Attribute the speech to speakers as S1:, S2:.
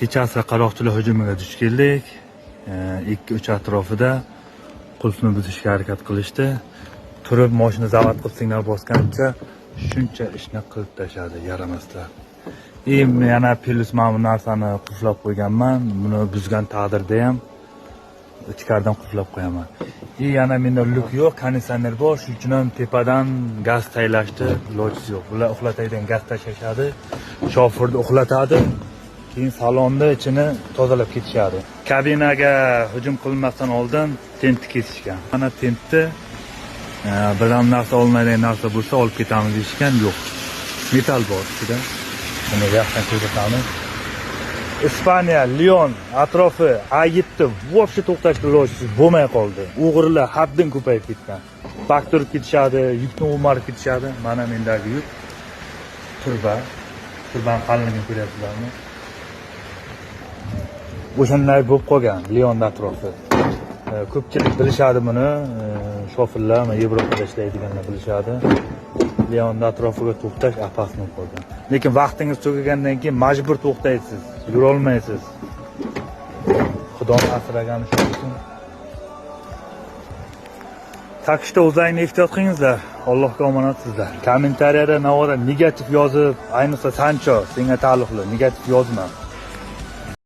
S1: Kechasi qaroqchilar hujumiga duch keldik. 2-3 atrofida qulfni buzishga harakat qilishdi. Turib mashina zavod qilib signal bosgancha shuncha ishni qilib tashladi yaramaslar. И yana плюс mana bu narsani qulflab qo'yganman. Buni buzgan taqdirda ham ichkaridan qulflab qo'yaman. И yana menda люк yo'q, konditsioner bor, shuning uchun ham tepadan gaz taylashni ilojisi yo'q. Bular uxlatadigan gaz tashlashadi, shofirni uxlatadi, keyin salonni ichini tozalab ketishadi. Kabinaga hujum qilinmasdan oldin tentni kesishgan. Mana tentni biron narsa olinadigan narsa bo'lsa olib ketamiz deyishgan, yo'q. Metall bor ichida. Buni yoqdan ko'rsatamiz. Ispaniya, Leon atrofi A7 вообще to'xtashga ilojsiz bo'lmay qoldi. O'g'rilar haddan ko'payib ketgan. Bak turib ketishadi, yukni o'marib ketishadi. Mana mendagi yuk. Труба. Труба ni qalinligini ko'ryapsizlarmi? O'shanday bo'lib qolgan Leon atrofi. Ko'pchilik bilishadi buni, shofirlar, Yevropada ishlaydiganlar bilishadi. Leonni atrofiga to'xtash опасно bo'lib qolgan. Lekin vaqtingiz tugagandan keyin majbur to'xtaysiz, yurolmaysiz. Xudoni asragani shu uchun. Так что o'zlaringni ehtiyot qilingizlar. Allohga omonatsizlar. Kommentariyada navoda negativ yozib, ayniqsa Sancho, senga taalluqli negativ yozma.